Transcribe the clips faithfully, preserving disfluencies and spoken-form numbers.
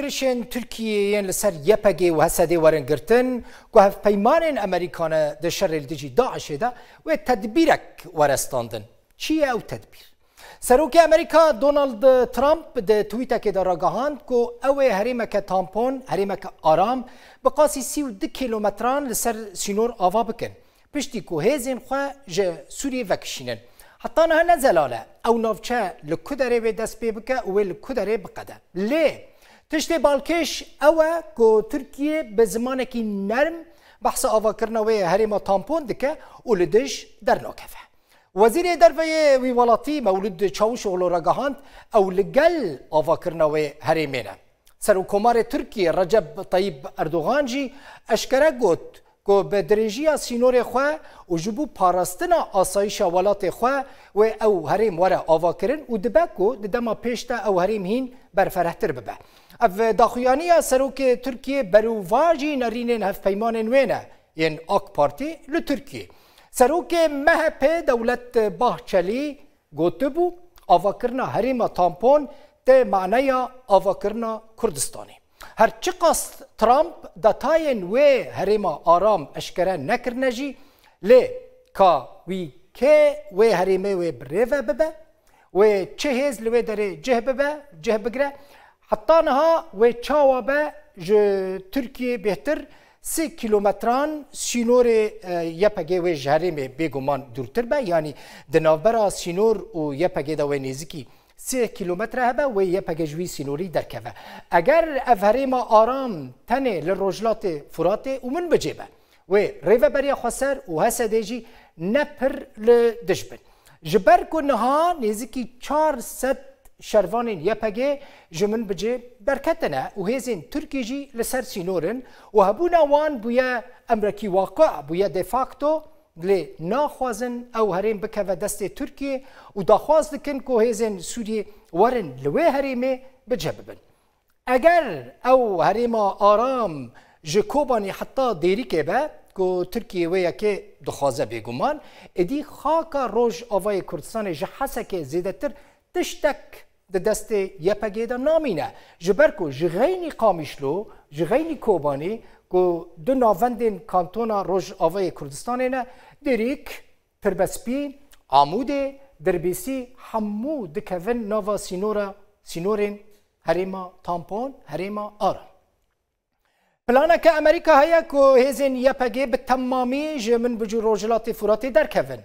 Şên Tirkiyê yên li ser Y P G û H S D'ê werin girtin, ku hevpeymanên Amerîkane di şerê li dijî DAIŞê de wê tedbîrek were standin. Çi ye ew tedbîr? Serokê Amerîka Donald Trump di twîtekê de ragihand ku ew ê herêmeke tampon, herêmeke aram, bi qasî sî û du kîlometran li ser sînor ava bikin. Piştî ku hêzên xwe ji Sûriyê vekişînin. Heta niha ne zelal e ew navçe li ku derê wê dest pê bike û wê li ku derê biqede. Lê tiştê balkêş ew e ku Tirkiye bi zimanekî nerm behsa avakirina wê herêma tampon dike û li dij dernakeve. Wezîrê Derve yê wî welatî Mewlûd Çavuşoglu ragihand, ew li gel avakirina wê herêmê ne. Serokkomarê Tirkiyê Recep Tayyip Erdogan jî eşkere got ku bi dirêjiya sînorê xwe û ji bo parastina asayîşa welatê xwe wê ew herêm were avakirin û dibe ku di dema pêş de ew herêm hîn berferehtir bibe. Ev daxuyaniya serokê Tirkiyê berovajî nerînên hevpeymanên wê ne yên AK Partî li Tirkiyê. Serokê M H P Dewlet Bahçelî gotibû, avakirina herêma tampon tê maneya avakirina Kurdistanê. Her çiqas Trump detayên wê herêma aram eşkere nekirine jî, lê ka wî kê wê herêmê wê bi rê ve bibe, wê çi hêz li wê derê cih bibe, cih bigire, heta niha wê çawa be ji Tirkiyê bêhtir sê kîlometran sînorê, e, Y P G wê ji herêmê bêguman dûrtir be, yanî di navbera sînor û Y P G de wê nêzîkî sê kîlometre hebe, wê Y P G ji wî sînorî derkeve. Eger ev herêma aram tenê li rojhilatê Furatê û Minbicê be, wê Rêveberiya Xweser û H S D jî ne pir li dij bin. Ji ber ku niha nêzîkî çar sed şervanên Y P G ji Minbicê derketine û hêzên Tirkî jî li ser sînor in û hebûna wan bûye emrekî waqi, bûye de facto, lê naxwazin ew herêm bikeve destê Tirkiyê û daxwaz dikin ku hêzên Sûriyê werin li wê herêmê bi cih bibin. Eger ew herêma aram ji Kobanê heta Dêrikê be, ku Tirkiye wê yekê dixwaze bêguman, êdî xaka Rojavayê Kurdistanê ji Hesekê zêdetir tiştek di destê Y P G de namîne. Ji ber ku ji xeynî Qamişlo, ji xeynî Kobanê, ku du navendên kantona Rojavayê Kurdistanê ne, Dêrîk, Tirbespî, Amûdê, Dirbêsî hemû dikevin nava sînora, sînorên herêma tampon, herêma aram. Planeke Amerîka heye ku hêzên Y P G bi temamî ji Minbic û Rojhilatê Furatê derkevin.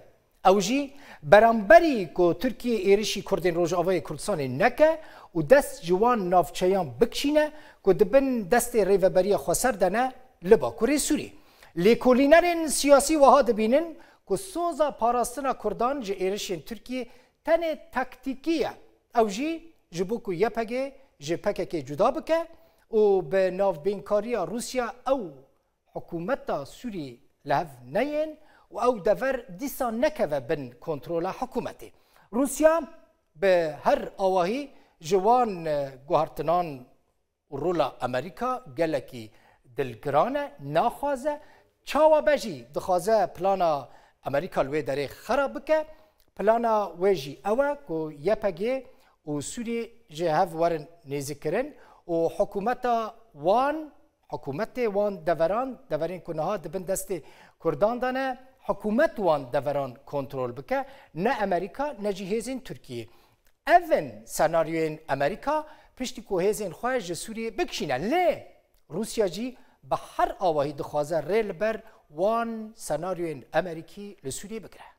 Ew jî beramberî ku Tirkiye êrişî Kurdên Rojavayê Kurdistanê neke û dest ji wan navçeyan bikişîne ku di bin destê Rêveberiya Xweser de ne li Bakurê Sûrî. Lêkolînerên siyasî wiha dibînin ku soza parastina Kurdan ji êrişên Tirkiyê tenê taktîkî ye. Ew jî ji bo ku Y P G ji P K K cuda bike û bi navbeynkariya Rûsya ew hikûmeta Sûriyê li hev neyên û ew dever dîsa nekeve bin kontrola hikûmetê. Rûsya bi her awahî ji wan, e, guhertinan û rola Amerîka gelekî dilgiran e, naxwaze. Çawa be jî dixwaze plana Amerîka li wê derê xera bike. Plana wê jî ew e ku Y P G û Sûriyê ji hev werin nêzîkkirin û hikûmeta wan, hikûmetê wan deveran, deverên ku niha di bin destê Kurdan de ne, hikûmet wan deveran kontrol bike, ne Amerîka, ne jî hêzên Tirkiyê. Ev in senaryoyên Amerîka piştî ku hêzên xwe ji Sûriyê bikişîne. Lê Rûsya jî bi her awahî dixwaze rê li ber wan senaryoyên Amerîkî li Sûriyê bigire.